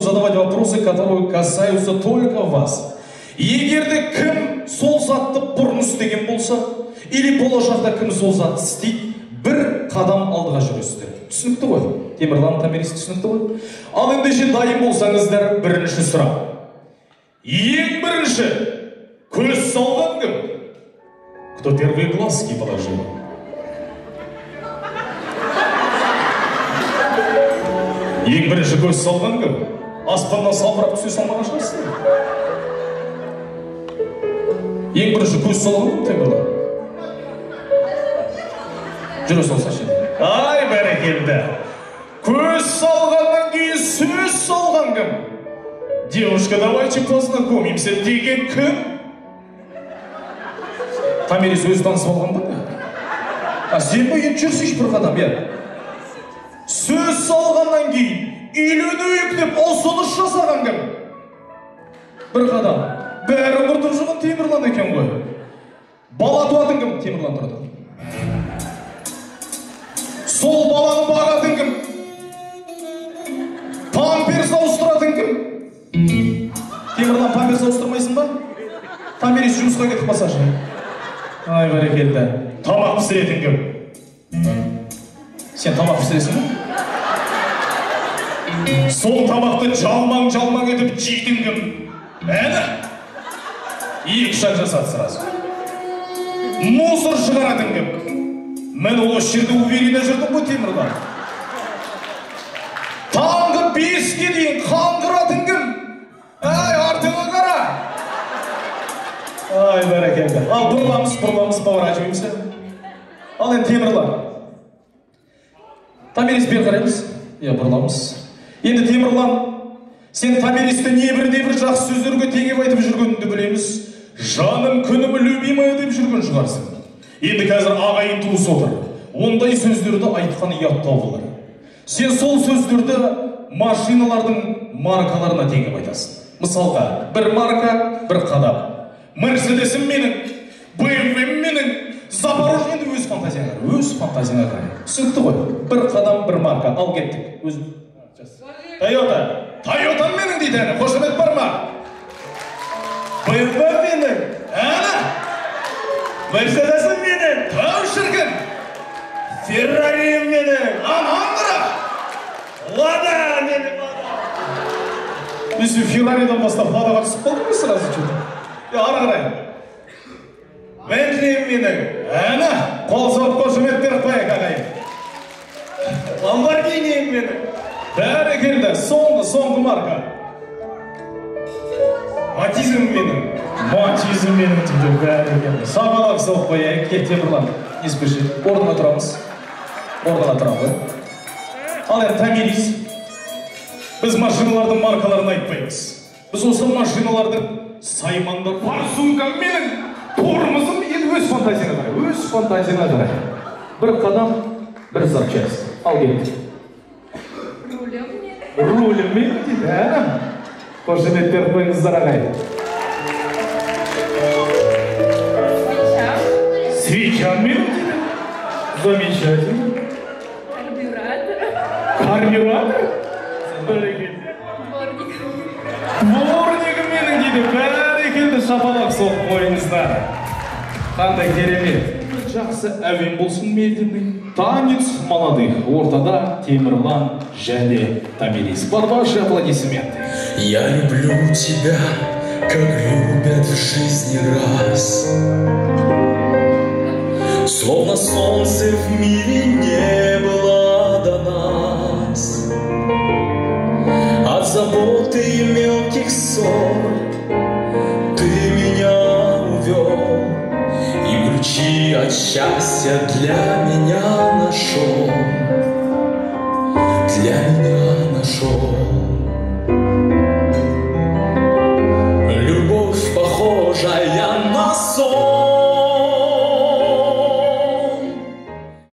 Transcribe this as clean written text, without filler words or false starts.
Задавать вопросы, которые касаются только вас. Егер де кім сол затты бұрын істеген болса, или болашақта кім сол затты істейді, бір қадам алдыға жүресіздер. Түсінікті ғой? Темірлан, Томирис, түсінікті ғой? Ал ендеше дайын болсаңыздар, бірінші сұрақ. Ең бірінші көз салған кім? Кто первые глазки положил? Ең бірінші көз салған кім? Аспаннан салбырап түсе салмаған шығарсыздар. Ең бірінші көз салған кім, Темірлан? Жүре салсашы. Ай, бәрекелді. Көз салғаннан кейін сөз салған кім? Девушка, давайте познакомимся деген кім? Томирис өзі танысып алған ба? А сен бе, енді жүрсейші бір қадам, иә. Сөз салғаннан кейін үйленейік деп ұсыныс жасаған кім? Бір қадам. Бәрі құртып жүрген Темірлан екен ғой. Бала туатын кім? Темірлан тұрады. Сол баланы бағатын кім? Памперс ауыстыратын кім? Темірлан, памперс ауыстырмайсың ба? Томирис жұмысқа кетіп қалсашы. Ай, бәрекелді. Тамақ пісіретін кім? Сен тамақ пісіресің бе? Сол тамақты жалмаң-жалмаң етіп жейтін кім? Әні? Екі шаг жасады сразу. Мусор шығаратын кім? Мен осы жерде уверенно жүрдім ғой, Темірлан. Таңғы 5-ке дейін қаңғыратын кім? Ай, артыңа қара. Ай, бәрекелді. Ал бұрыламыз, бұрыламыз, поворачиваемся. Ал енді Темірлан. Томирис, бері қараймыз. Иә, бұрыламыз. Енді Темірлан, сен Томиристі небір-небір жақсы сөздерге теңеп айтып жүргеніңді білеміз. Жаным, күнім, любимая деп жүрген шығарсың. Енді қазір ағайын туыс отыр. Ондай сөздерді айтқан ұяттау болар. Сен сол сөздерді машиналардың маркаларына теңеп айтасың. Мысалға, бір марка, бір қадам. Мерседесім менің, БМВ менің, Запорожье. Енді өз фантазияңа қарай, өз фантазияңа қарай. Түсінікті ғой? Бір қадам, бір марка. Ал кеттік. Өз Тойота. Тойотам менің дейді әні. Қошемет бар ма? БМВ менің. Әні. Мерседесім менің. Тау шіркін. Феррариім менің. Анан қара. Лада менің, Лада. Мен сен Ферраридан бастап Ладаға түсіп қалдың ғой сразу что-то. Е, ары қарай. Бентлиім менің. Әні, қол соғып қошемет беріп қояйық, ағайын. Ламборгиниім менің. Бәрекелді, соңғы, соңғы марка. Матизм менің. Матизм менің дейді, бәрекелді. Шапалақ соғып қояйық, кет, Темірлан. Не спеши, орнына тұрамыз. Орнына тұрамыз. Ал енді Томирис. Біз машиналардың маркаларын айтпаймыз. Біз осы машиналардың саймандар, форсункам менің, тормозым. Енді өз фантазияңа қарай, өз фантазияңа қарай. Бір қадам, бір запчасть. Ал кеттік. Рулем менің. Рулем менің дейді, ә? Қошемет беріп қойыңыздар, ағайын. Свечам. Свечам менің дейді. Замечательно. Карбюратор. Карбюратор? Бәрекелді. Дворник. Дворнигім менің дейді. Бәрекелді, шапалақ соғып қойыңыздар. Қандай керемет. Жақсы әуен болсын, медленный. Танец молодых. Ортада Темірлан және Томирис. Под ваши аплодисменты. Я люблю тебя, как любят в жизни раз. Словно солнце в мире не было до нас. От заботы и мелких ссор ты меня увел, и ключи от счастья для меня нашел, для меня нашел.